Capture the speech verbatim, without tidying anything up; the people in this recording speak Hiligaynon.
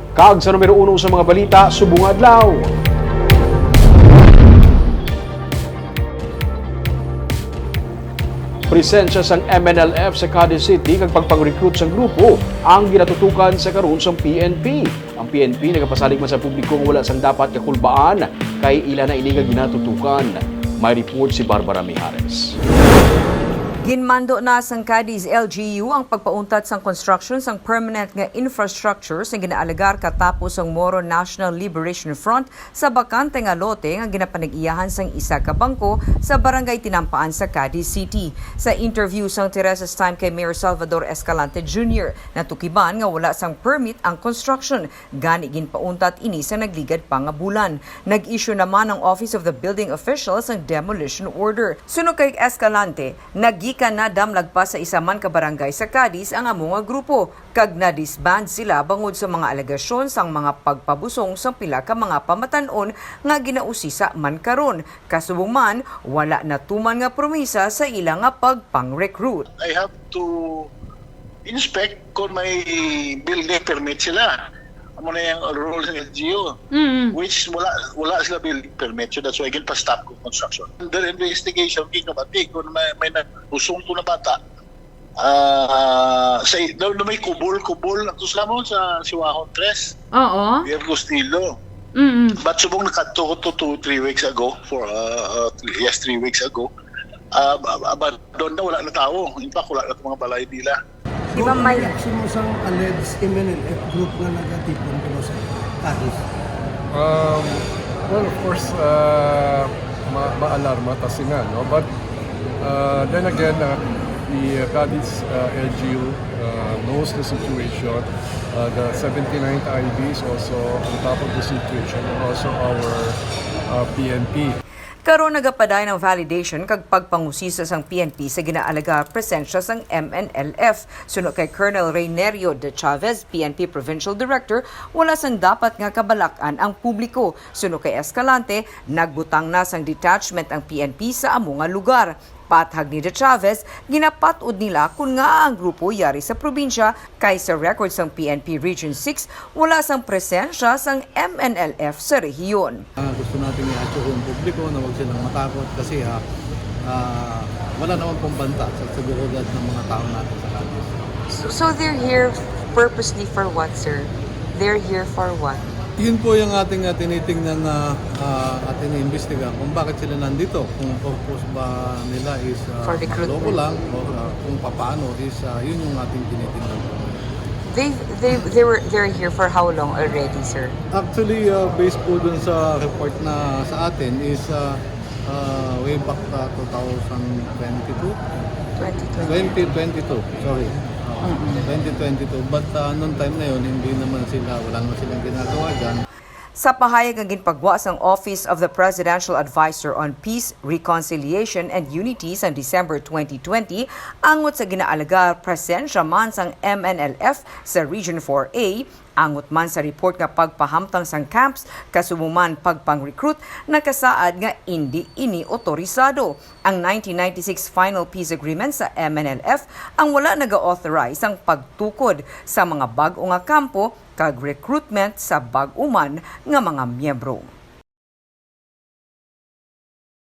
Kag sa numero uno sa mga balita subong nga adlaw. Presensya sang M N L F sa Cadiz City kag pagpang-recruit sang grupo ang ginatutukan sa karon sang P N P. Ang P N P nagapasalig man sa publiko nga wala sang dapat nga kulbaan kay ila na ini nga ginatutukan. May report si Barbara Mijares. Ginmando na sang Cadiz L G U ang pagpauntat sang construction sang permanent nga infrastructure sang ginaalegar katapos sang Moro National Liberation Front sa bakante nga lote nga ginapanag-iyahan sang isa ka bangko sa Barangay Tinampaan sa Cadiz City. Sa interview sang Teresa's Time kay Mayor Salvador Escalante Junior, natukiban nga wala sang permit ang construction, gani ginpauntat ini sa nagligad pa nga bulan. Nag-issue naman ang Office of the Building Official sang demolition order. Suno kay Escalante, nagikan na damlag pa sa isa man ka barangay sa Cadiz ang amo nga grupo, kag na-disband sila bangod sa mga alegasyon sang mga pagpabusong sang pila ka mga pamatan-on nga ginausisa man karon. Kasubong man, wala natuman nga promisa sa ila nga pagpang-recruit. I have to inspect kung may building permit sila. Amo na yung rule ng L G U, Mm. which wala wala sila building permit. So that's why again pa-stop ko construction. Under investigation, kay kabati kung may, may nag-usong to na bata. Ah, sa, na, na may kubol-kubol, ato sa mo sa Siwahon Tres, Oo. Pierre Costillo. Mm. But subong nakadto ko to two, three weeks ago, for, uh, uh, yes, three weeks ago. Ah, ba- ba- abandon na, wala na tao. In fact, wala na mga balay nila. Di ba may Ano ang reaksyon mo sa alleged M N L F group nga nagatipon kuno sa Cadiz? Um, well, of course, uh, ma- maalarma ta sina, no? But, uh, then again, uh, the, uh, Cadiz, uh, L G U, uh, knows the situation. Uh, the seventy-ninth I B is also on top of the situation, and also our, uh, P N P. Karon nagapadayon ang validation kag pagpangusisa sang P N P sa ginaalegar presensya sang M N L F. Suno kay Colonel Reynerio de Chavez, P N P Provincial Director, wala sang dapat nga kabalak-an ang publiko. Suno kay Escalante, nagbutang na sang detachment ang P N P sa amo nga lugar. Pathag ni De Chavez, ginapat-od nila kon ngaa ang grupo yari sa probinsya, kay sa record sang P N P Region six, wala sang presensya sang M N L F sa rehiyon. Ah, gusto natin i-assure yung publiko na huwag silang matakot kasi, ah, ah, wala naman pong banta sa seguridad ng mga tao natin sa Cadiz. So, so they're here purposely for what, sir? They're here for what? Yun po yung ating, ah, tinitingnan na, ah, at iniimbestiga kung bakit sila nandito. Kung purpose ba nila is, ah, For recruitment. Magloko lang o, ah, kung papaano is, ah, yun yung ating tinitingnan po. They, they, they were, they're here for how long already, sir? Actually, ah, based po dun sa report na sa atin is, ah, ah, way back, ah, two thousand twenty-two? Twenty twenty. Twenty twenty-two, sorry. Ah, Mm-mm. Twenty twenty-two. But, ah, noong time na yun, hindi naman sila, wala naman silang ginagawa dyan. Sa pahayag nga ginpagwa sang Office of the Presidential Advisor on Peace, Reconciliation, and Unity sang December twenty twenty, angot sa ginaalegar presensya man sang M N L F sa Region four A, angot man sa report nga pagpahamtang sang camps, kasubong man pagpang-recruit, nakasaad nga indi ini otorisado. Ang nineteen ninety-six Final Peace Agreement sa M N L F ang wala naga-authorize sang pagtukod sa mga bag-o nga kampo kag recruitment sa bag-o man nga mga miyembro.